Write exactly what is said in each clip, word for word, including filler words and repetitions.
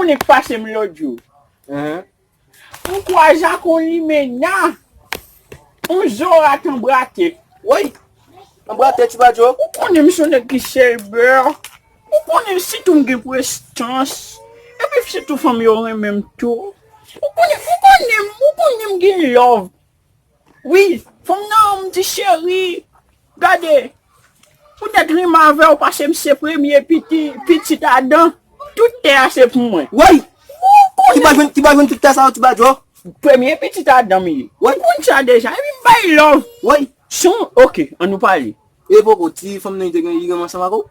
Nèg pase m lòt jou. Enhen. M kwaze ak yon limena. Yon zorat anbrate. Woy! Anbrate, Ti Badjo. Ou konnen m se yon nèg ki sèlbè. Ou konnen sitou m gen prestans. Epi sitou fanm yo renmen m tou. Ou konnen, ou konnen m, ou konnen m gen love. Wi, fanm nan, m di cheri, gade, poutèt renmen avè w, paske m se premye piti, pitit Adan, tout tè a se pou mwen. Woy! Ou konnen. Ki ba jwenn, ki ba jwenn tout tè sa yo, Ti Badjo? Premye pitit Adan m ye. Woy! Ou konn sa deja, epi m bay love. Woy! Son, oke, ann nou pale. E poko, ti fanm nan, li te gen, li renmen ansanm ak ou?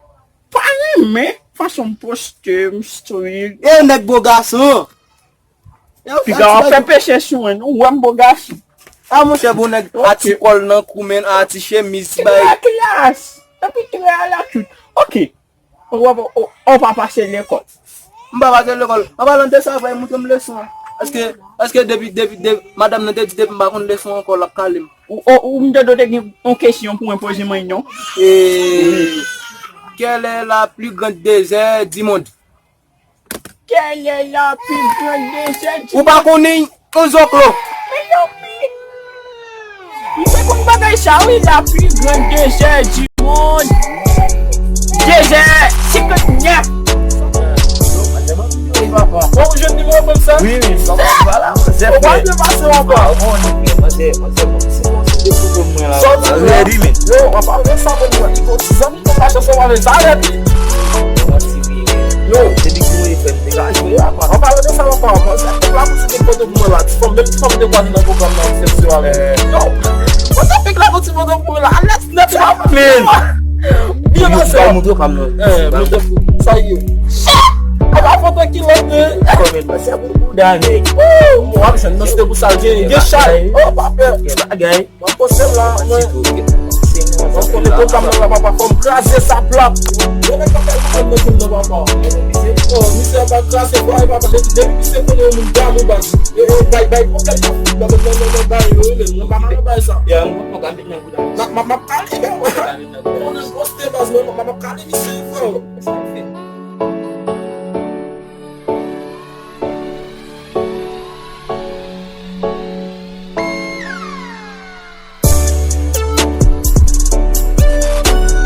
Pa renmen, fason m poste, m story. E nèg bo gason! Piga w ap fè peche sou mwen, non, ou wè m bo gason. A, monchè, bon nèg, a ti kòl nan kou, men, a ti chemiz, ti bagay. Trè klas, epi trè a la tout. Oke. Ou, ou, ou, ou pa pase lekòl. M pa pase lekòl. An palan de sa, fò montre m leson an. Èske, èske depi, depi, de, madanm nan te di depi m pa konn leson ankò, l ap kale m. Ou, ou, ou, m tande w te gen yon kesyon pou mwen poze mwen, non? E, quelle est la plus grande désert du monde? Quelle est la plus grande désert du monde? Ou pa konnen, yon zoklo. Mezanmi. Li te konn bagay sa, wi, la plus grande désert du monde. Désert, senkant nèf. Bon, ou jwenn nimewo fanm sa? Wi, wi. Ou pa dwe pase ankò. Sòti la. Yo, w ap pale sa pou mwen. Li gon ti zanmi. Yo, depi ki mwen fè m degaje, apa. An palan de sa, apa, mwen, se tout la boutik ki kote pou mwen la. Ti fanm, menm ti fanm te kwaze nan pwogram nan, se sou avè. Yo, mwen te fèk la gon ti foto pou mwen la. Alèz nèt la. Men. Byen pase. Ba moutre fam nan. Eh, moutre sa ye. Shit! Apa foto ki lòt de. Kòmèt la, se pou bouda nèg. Woo! W ap jwenn nan se pou sa l gen. Gen chay. Oh, pa pè. Gen bagay. Mwen poste la, mwen. Mwen konnen pwogram nan la, papa, fò m kraze sa plat. Yo, nèg pa fè l konn nan moun nan, papa. Oh, misye pa kraze, bwa, papa. Depi, depi misye konnen yon moun damou, baz. E, e, bay, bay pwoblèm nan, nan, nan, nan, bay, yo, yo, mwen pa mal nan bay sa. Yeah, mwen pa mal nan bay sa. M ap, m ap, m ap kale, men, mwen. Mwen poste, baz, mwen, m ap, m ap kale misye, frè.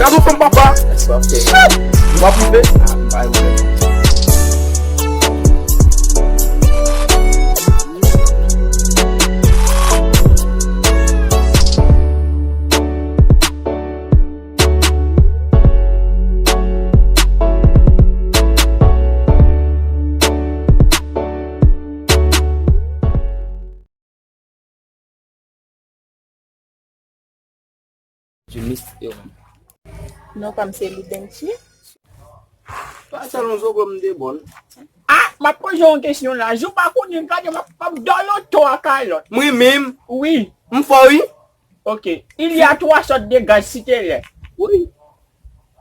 Gad yon fanm papa. Shit! W ap rive. Non pa m se Lidenchi. Pa sèlman zo gwo m de bòn. Ah, m ap poze yon kesyon la. Jou pa konnen, gade, m ap, m ap dòloto a kalòt. Mwen menm? Wi. M fò, wi. Ok. Il y a trois sortes de gaz, site lè. Wi.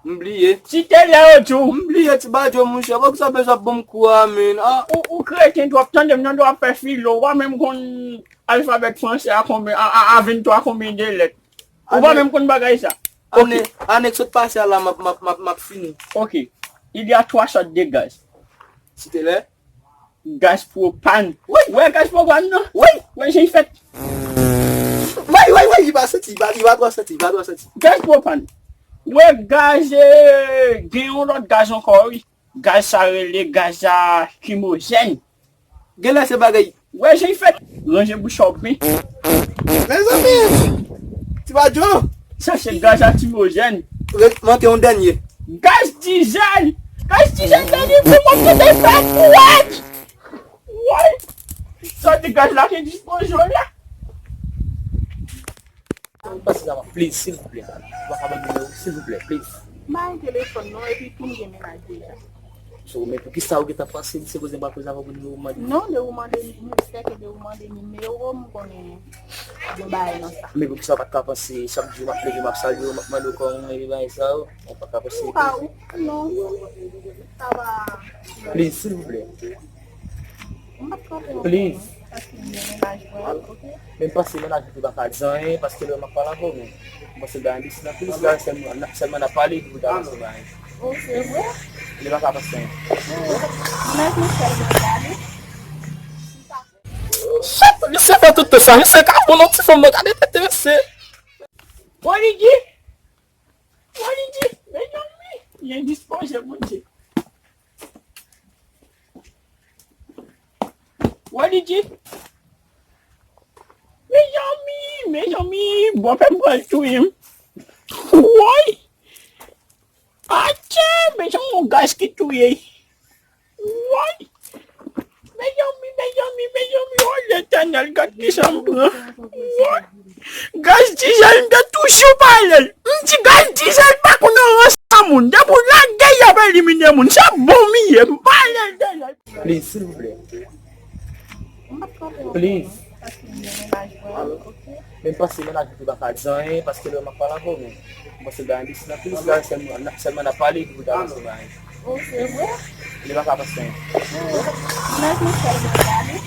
M bliye. Site lè yo di w. M bliye, Ti Badjo, monchè. Poukisa w bezwen ap ban m kou a, men? Ah. Ou, ou kreten twòp, tande m, nan w ap fè filo, ou pa menm konn alfabè fransè a konbyen, a, a, a venntwa konbyen de lèt. Ou pa menm konn bagay sa. Ok. Ane, ane k sot pase a la, m ap, m ap, m ap, m ap fini. Ok. Il y a trois sortes de gaz. Site lè? Gaz pwopàn. Wi. Ou wè gaz pwopàn nan? Wi. Ou wè jan l fèt? Wi, wi, wi, li pa santi, li pa, li pa twò santi, li pa twò santi. Gaz pwopàn. Ou wè gaz, eh, gen yon lòt gaz ankò, wi. Gaz sa rele gaz lakrimojèn. Genlè se bagay. Ou wè jan l fèt? Ranje bouch ou byen. Mezanmi! Ti Badjo! Sa se gaz lakrimojèn. Manke yon dènye. Gaz dizèl! Gaz dizèl, dènye pou mwen ki te fè kwèt! Woy! Sa di gaz la ki dispoze w la. Pase la, please, silvouplè. Ou pa ka ban m nimewo, silvouplè, please. M pa gen telefòn non, epi tou m gen mennaj deja. So, men poukisa ou gentan panse li se koze m pa koze avè w pou nimewo m mande? Non, de ou mande, m sèke de ou mande nimewo, m konnen gen bagay nan sa. Men poukisa ou pa t ka panse chak jou m ap leve, m ap salye w, m ap mande w kòman w ye, bagay sa yo? Ou pa t ka panse. Ou pa, ou, non, sa va. Please, silvouplè. Please. Men m panse mennaj mwen tou pa ka di anyen, paske lè m ap pale avè w, men m panse l bay enbesil anpil, se sèlman, sèlman n ap pale epi pou ta avanse bay. Oh, se vre? Li pa ka panse anyen. Chèf, misye fè tout tan sa. Misye ka bon non ti fanm nan, gade tete mesye. Rodigi! Rodigi! Mezanmi! Li endispoze, Bondye. Rodigi! Mezanmi! Mezanmi! Bòpè m pral touye m. Woy! Atchè! Mezanmi, yon gaz ki touye. Woy! Mezanmi, mezanmi, mezanmi, o Letènèl, gad kisa m pran. Woy! Gaz dizèl, m te toujou pale l. M di gaz dizèl pa konn nan rans a moun. Depi w lage l, y ap elimine moun. Se bon m ye, m pale l deja. Please, silvouplè. Please. Men m panse mennaj mwen tou pa ka di anyen, paske lè m ap pale avè w, men m panse l bay enbesil anpil, se sèlman, sèlman n ap pale epi pou ta panse bay. Oh, se vre? Li pa ka panse anyen. Mennaj mwen sèlman pale.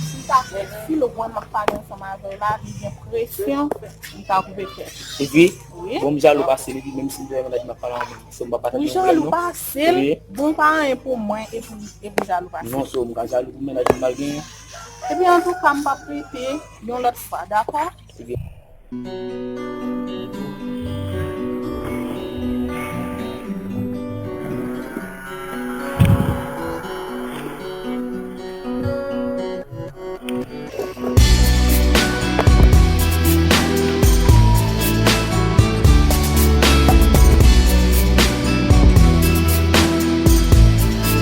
Si ta fè fil ou wè m ap pale ansanm avè w la, li gen presyon, li ka koupe tèt. Epi, wi, bon, m jalou pase l, epi menm si m te wè mennaj m ap pale avè l, so m pa pa tande yon pwoblèm, non. Ou jalou pase l? Wi. Bon, pa anyen pou mwen, epi, epi jalou pase l. Non, so m ka jalou pou mennaj m mal genyen. Epi antouka, m p ap rete yon lòt fwa, dakò?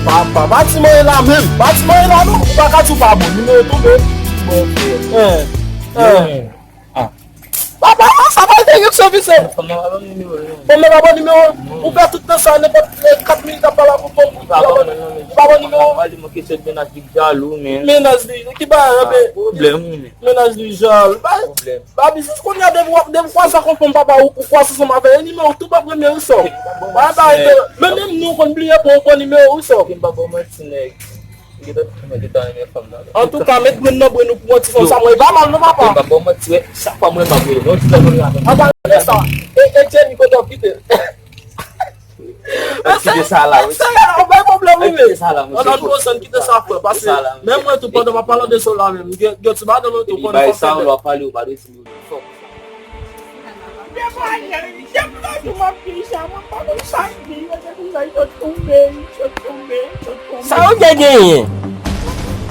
Papa, batiman e la menm. Batiman e la non. Ou pa ka di w pa bon. Nimewo tonbe. Bon, ok. Hein. Hein. Ah. Papa, sa pa te gen sèvis. Fanm nan pa ban m nimewo l, non. Fanm nan pa ban nimewo l? Non. Ou fè tout tan sa, nenpòt, eh, kat minit ap pale avè w, ou pa ban nimewo l? Ou pa ban nimewo l? Pale mwen kesyon de mennaj li jalou, men. Mennaj li, ki bagay, ah, men. Pwoblèm, wi, men. Mennaj li jalou. Ba, pwoblèm. Ba biznis kounye a, depi w ap, depi w kwaze ak yon fanm, papa, ou, ou kwaze ansanm avè l, nimewo tou pa premye wi sò. Ba, ba, men menm nou konn bliye pou w pran nimewo wi sò. M pa ba w manti, nèg. Gentan, mwen gentan renmen fanm nan. Antouka, met grenn nan brenn ou pou yon ti fanm sa, mwen pa mal non, papa. Mwen pa ba w manti, wè, chak fwa mwen pa vle non, ti fanm nan. Apa, men sa, e, e Jenny, kote w kite l? Mwen kite sa la, wi. Sa la, ou bay pwoblèm, wi, men. Kite sa la, mesye. An, an, nou bezwen kite sa, frè, paske menm mwen tou, pandan m ap pale de sa la menm, gen, gen ti bagay nan men tou, pandan m ap pale, w ap pale, ou pa dwe di fòk. Depi lè tou m ap di sa, mwen pa konn sa m di, yo te di m sa, yo tonbe, yo tonbe, yo tonbe. Sa yo te genyen?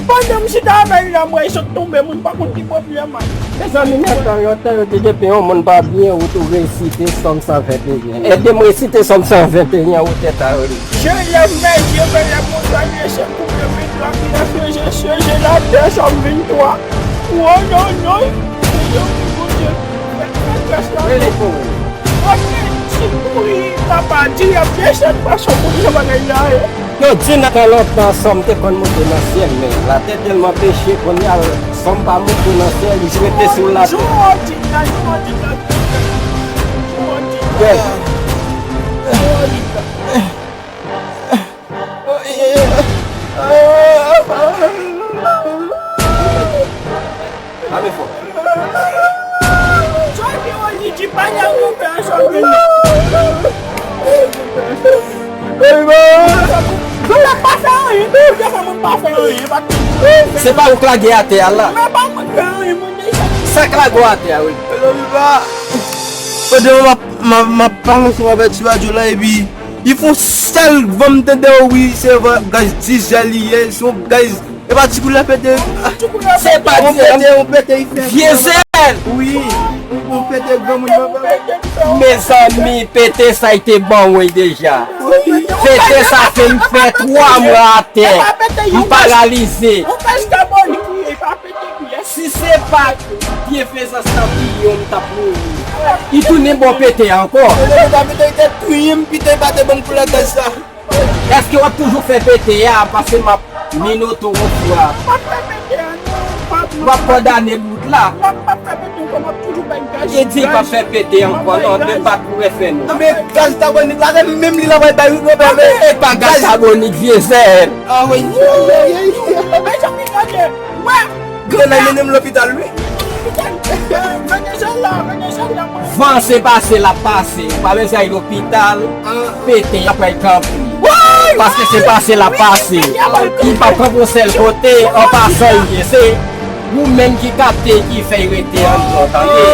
Pandan m chita avè l la, m wè yo tonbe, moun pa konn ki pwoblèm an. Mezanmi, nan tan lontan, yo te di depi yon moun pa byen, ou tou resite Sòm san venteyen. Ede m resite Sòm san venteyen, ou tèt a li. Je lève mes yeux vers les montagnes, c'est pour le vin la création, je suis la personne vin toi. Oh non, non, Seyè, Bondye, fè, fè gras la. Rele pou ou. Kote ti kouri, papa, di ap desann, paske w konn jan bagay la ye. Yo di nan tan lontan, Sòm te konn monte nan syèl, men latè tèlman peche, kounye a, Sòm pa monte nan syèl, li rete sou latè. Jou w di la, jou w di la, jou w di la. Jou w di la. Amen fò. Se pa ou k lage atè a la. Sa k lage w atè a, wi. Pandan m ap, m ap, m ap pale ansanm avèk Ti Radyo la, epi li fè yon sèl van m tande, wi, se van gaz dizèl li ye, se yon gaz, e pa ti koulè pete. Se pa on pete, on pete, li fè vye zèl. Wi, on pete granmoun nan. Mezanmi, pete sa li te ban mwen deja. Pete sa fè m fè twa mwa atè. M paralize. Si se pa byenfezans Tanpiyon, m t ap mouri. Li tounen bon pete ankò. Pete, pete, pete, touye m, pete, pa te ban m koulè gaz sa. Èske w ap toujou fè pete a? Paske m ap minote w yon fwa. W ap kondane bout la. Li di l p ap fè pete ankò, non, de pa pou refè nou. Anben gaz kabonik la, se menm li la pral bay, wi, papa, men. E pa gaz kabonik, vye zèl. Ah, wi. Grann nan mennen m lopital, wi. Van se pase, l ap pase. Ou pa bezwen al lopital. Pete, y ap al kanpe. Paske se pase l ap pase. Li pa pran pou sèl kote, an pasan l ye. Se ou menm ki kapte, ki fè l rete anndan, tande.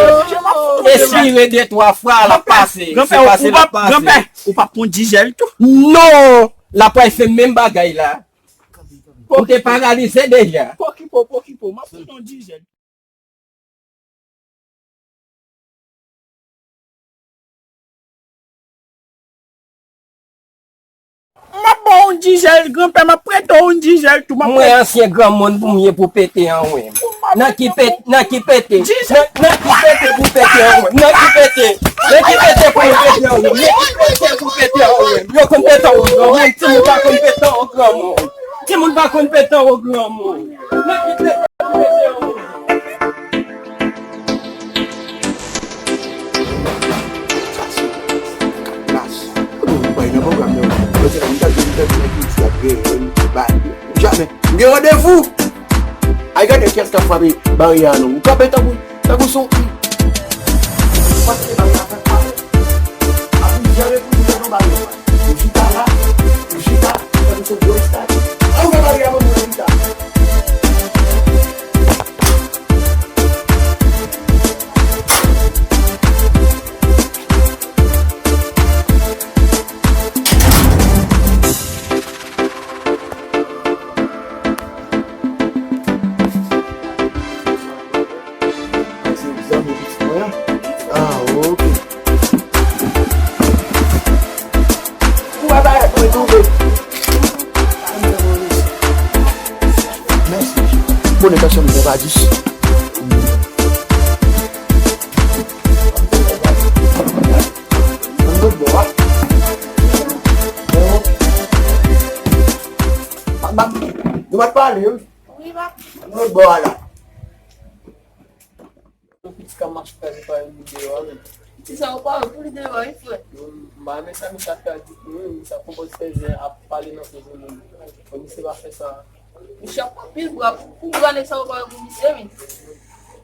Espire de twa fwa, l ap pase. Se pase l ap pase. Granpè, ou p ap pran dijèl tou? Non! L ap pral fè menm bagay la. Ou te paralize deja. Pokipo, pokipo, m ap pran yon dijèl. M ap ba w yon dijèl, granpè, m ap prete w yon dijèl tou. M ap Mwen ansyen granmoun pou m ye pou pete an wen. Nan ki pete, nan ki pete, nan, nan ki pete pou pete an wen. Nan ki pete, nan ki pete pou pete an wen. Nan ki pete pou pete an wen. Yo konn pete an wen, granmoun. Timoun pa konn pete an wen, granmoun. Timoun pa konn pete an wen, granmoun. Nan ki pete pou pete an wen. Sa se klas. Ou bay nan pwogram nan. Yo te la, m ta di, m ta di, m ta di, bay. Jamè. M gen randevou. Ay, gade kiyès k ap frape baryè a non. Ou kanpe tankou, tankou son. Ou chita la, ou chita, tankou son gwo eskalye. An, ou fè baryè a pou mwen chita. Se zanmi pitit mwen an? Ah, ok. Ou pa parèt mwen tou, men. Mèsi. Bon, e pèsonn mwen pa di. Nan lòt bò a. Bon. Nou pa t pale, wi. Wi, papa. Nan lòt bò a la. Yon piti ka mache kraze pa yon deyò a menm. Piti sa ou pa wè pou li deyò a, wi, frè. M pa renmen sa misye ap fè a ditou, wi. Misye ap konpòte fè zen ap pale nan fè zen moun. Fò misye pa fè sa. Misye ap pran pil bra pou, pou bra nèg sa ou pa wè pou misye, wi.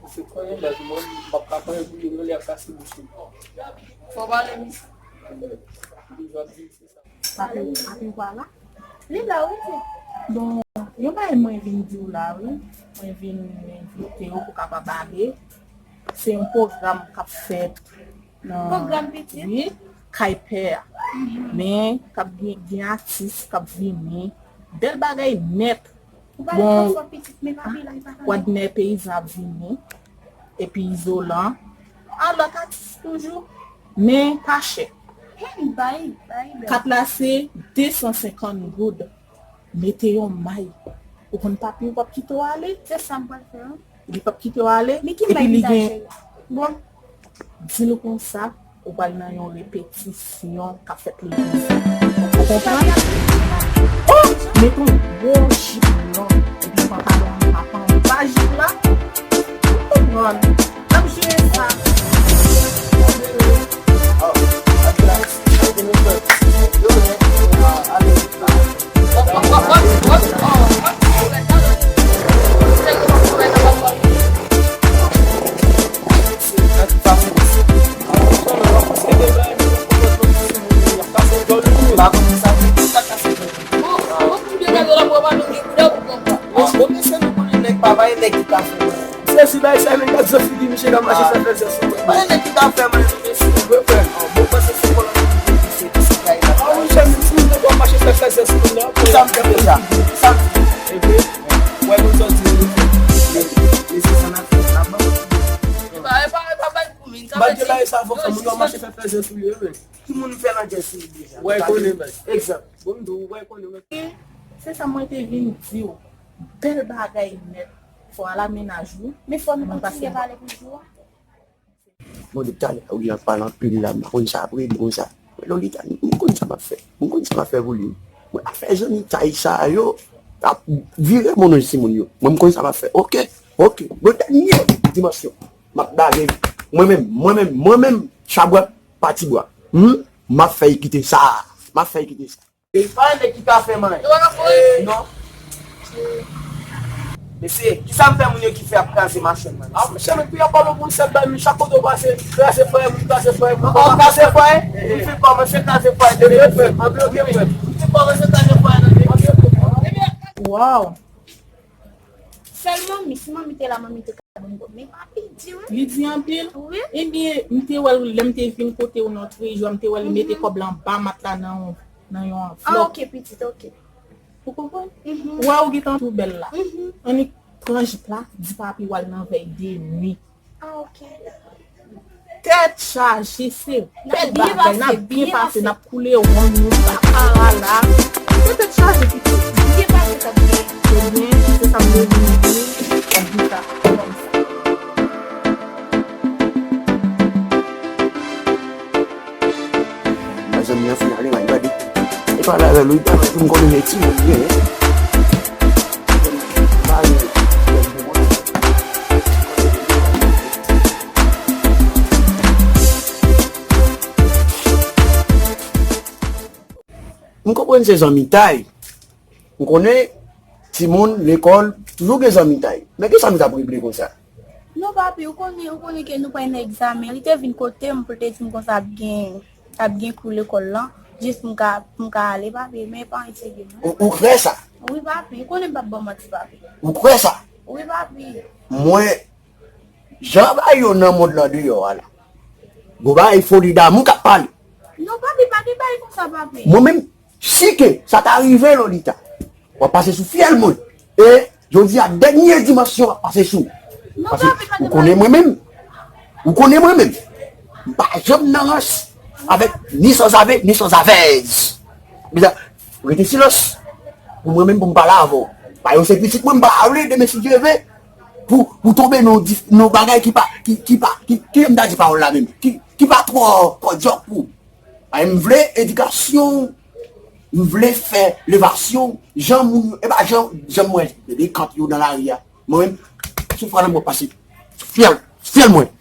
Misye konnen baz mwen, m p ap ka pran yon pou li non, li ap kase bouch li. Fò pale misye. Li ap di misye sa. Papi, papi pa la? Li la, wi, fi. Bon, yon bagay mwen vin di w la, wi. Mwen vin envite w pou kapab ale. Se yon pwogram k ap fèt nan, wi, kay pè a. Men, k ap gen, gen atis k ap vini. Bèl bagay nèt. Bon, Wadner Peyizan ap vini. Epi Izolan. A lòt atis toujou. Men pa chè. Kat la se de san senkant goud. Mete yon may. Ou konn papi w p ap kite w ale. Se sa m pral fè, wi. Li p ap kite w ale. Epi li gen, bon, di nou konsa, ou pral nan yon repetisyon k ap fèt legliz. Ou konprann? Oh! Mete yon gwo jip long, epi pantalon an pa anba jip la. Ou konprann? N ap jere sa. Se si bay sa menm gad jan figi misye ka mache fè fè zè sou mwen. Pa gen nèg ki ka fè mwen. Mwen panse se kòlòn ki se kay la. A wi, jan misye ka mache fè fè zè sou mwen la. Sa m fè deja. Sa m fè. Epi, wè nou sòti. Mesye sa n ap fè sa bon. Epa, epa, epa, bay pou min. Sa vle di, bay sa fò fè moun nan mache fè fè zè sou li, wi. Ki moun fè nan jès li deja? Wè konnen, men. Egzanp. Bon, m di w, wè konnen, men. Se sa mwen te vin di w. Bèl bagay nèt. Fò al a mennaj, wi. Men fò nou kontinye pale pou jou a. Bon, depi talè, ou gen pale anpil la, m pa konn sa apre, bon sa. Men Lolita, m konn sa m ap fè. M konn sa m ap fè pou li. Mwen, afè zanmitay sa yo, ap vire moun nan timoun yo. Mwen, m konn sa m ap fè. Ok, ok. Bon, dènye dimansyon. M ap dale. Mwen menm, mwen menm, mwen menm, chabwa, pa tibwa. Hmm? M ap fè y kite sa. M ap fè y kite sa. E pa nèg ki ka fè m anyen. Non. Mesye, kisa m fè moun yo ki fè ap kraze machann nan? A, mesye, men pi ap pale pou sèt bay, men chak kote w pase, kraze fwaye moun, kraze fwaye moun. An, kraze fwaye? Ou fin kòmanse kraze fwaye depi frè m. Anpil, ok, frè m. Ou fin kòmanse kraze Waw. Sèl manmi, si manmi te la, manmi te ka ban m kòb. Men papi di wi. Li di anpil? Wi. Ebyen, m te wè l, lè m te vin kote w nan trejwa, m te wè l mete kòb la anba matla nan yon, nan yon anvlòp. Ah, ok, pitit, ok. Ou konprann? Ou wè ou gentan tou bèl la. Annik pran jip la, di papi w al nan vèy de nwi. Ah, ok. Tèt chaje, se bèl bagay, n ap byen pase, n ap koule wonn nou, sakara la. Se tèt chaje, pitit. Byen pase, tèt byen. Ebyen, se sa m te vin di, m ap di sa, kòmsa. Mezanmi, an fin ale, mwen gade. E pale avè l, wi, pale pou m konnen se timoun li ye. M konprann se zanmitay. M konnen timoun, lekòl, toujou gen zanmitay. Men kisa nou t ap regle konsa? Non, papi, ou konnen, ou konnen ke nou pral nan egzamen. Li te vin kote m pou l te di m konsa ap gen, ap gen kou lekòl lan. Jis pou m ka, pou m ka ale, papi, men pa anyen serye, non. Ou, ou kwè sa? Wi, papi, ou konnen m p ap ba w manti, papi. Ou kwè sa? Wi, papi. Mwen, jan bagay yo nan mond lan deyò a la, gon bagay foli damou k ap pale. Non, papi, pa gen bagay konsa, papi. Mwen menm, si ke sa ta rive, Lolita, w ap pase sou fyèl mwen. E jodi a, dènye dimansyon w ap pase sou. Non, papi, pa gen bagay. Paske ou konnen mwen menm. Ou konnen mwen menm. M pa janm nan rans avèk ni sanzave, ni sanzavèz. Bizar, rete silans. Pou mwen menm, pou m pale avè w. Paske se pitit mwen, m pa vle demen, si Dye vle, pou, pou tonbe nan yon dif-, nan yon bagay ki pa, ki, ki pa, ki, ki jan m ta di pawòl la menm, ki, ki pa twò, twò djòk pou. Ay, m vle edikasyon, m vle fè levasyon, jan moun yo, e pa jan, jan m wè bebe kant yo nan lari a. Mwen menm, sou fwa nan mwen pase. Fyèl, fyèl mwen.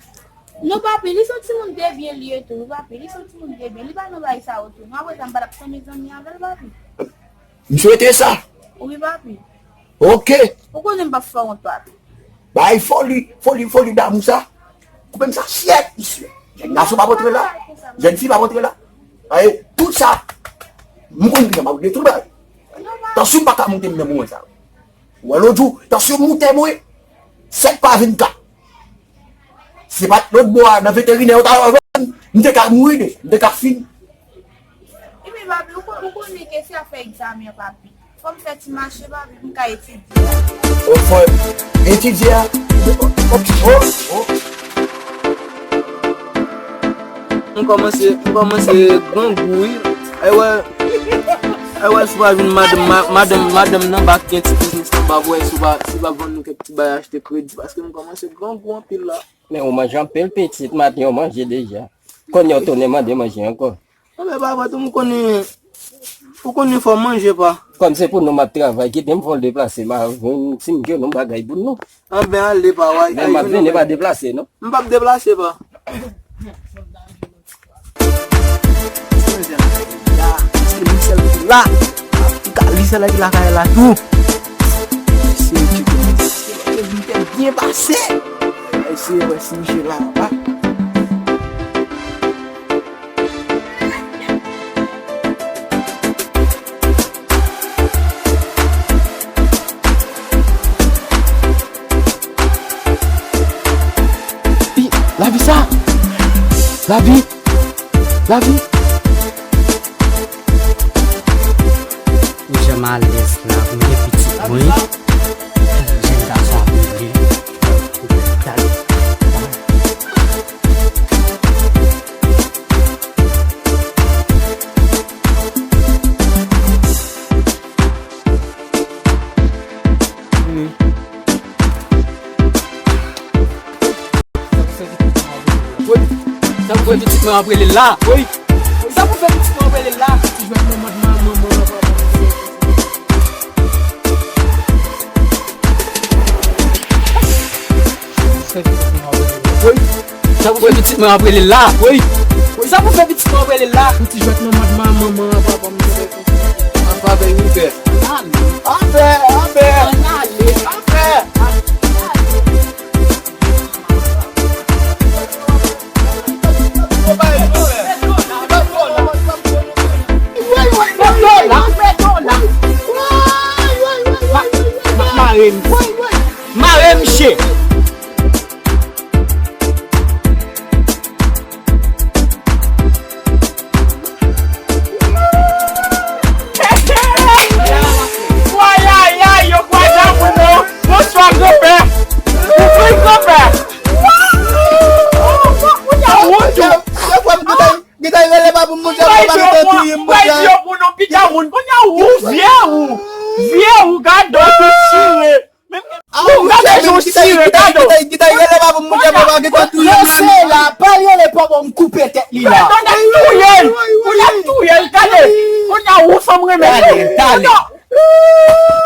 Non, papi, li se yon timoun de byen li ye tou, wi, papi, li se yon timoun de byen, li pa nan bagay sa yo tou. Non, apre sa, m pa t ap sanble zanmi avè l, papi. M swete sa. Wi, papi. Ok. Ou konnen m p ap fè w wont, papi. Bay foli, foli, foli damou sa. Koupe m sa syèt, misye. Jèn gason p ap antre la. Jèn fi p ap antre la. Ay, tout sa. M konn kijan m ap regle tout bagay. Tansyon m pa ka monte m nan moman sa. Ou wè lòt jou, tansyon m monte mwen. Sèt pa vennkat. Se pa t lòt bò a, nan veterinè, yo ta wè m, m te ka mouri de, m te ka fin. Epi, papi, ou kon-, ou konnen ke se afè egzamen an, papi. Fò m fè ti mache, papi, pou m ka etidye. O, fò etidye a. O, o, o. M kòmanse, m kòmanse grangou, wi. Ay wè, ay wè, si w pa jwenn madanm, ma-, madanm, madanm nan bak gen ti biznis anba pou wè si w pa, si w pa vann nou kèk ti bagay achte kredi, paske m kòmanse grangou anpil la. Men ou manje anpil pitit, maten ou manje deja. Kounye a ou tounen mande manje ankò. Anben, papa, tou m konnen, ou konnen fò manje, pa. Kòm se pou nou m ap travay, kite m fè l deplase, m a vin, si m jwenn yon bagay pou nou. Anben, ale, pa, w a. Men m ap vini, pa deplase, non. M p ap deplase, pa. Sèl misye la ki la. Antouka, li sèl la ki lakay la tou. Se yo ki konnen. Se yo ki byen pase. Eseye wè si misye la anba. Pi, lavi sa! Lavi! Lavi! Ou janm alèz la, pou m gen pitit mwen. Jèn gason ap rele. Gade. Woy, sa pou fè pitit mwen ap rele la? Woy, sa pou fè pitit mwen ap rele la? Ti jwèt manman, manman, manman, manman. Woy, sa pou fè pitit mwen ap rele la? Woy, sa pou fè pitit mwen ap rele la? Ti jwèt manman, manman, manman, papa, m te fè konsa. Ann ale, ann ale, ann ale, ann ale. Kounye a ou vye ou. Vye ou, gade w tou chire. Men, ou gade jan w chire, gade w. Rete la, pa l ap touye l. Ou l ap touye l, gade. Kounye a ou fanm renmen. Gade, gade.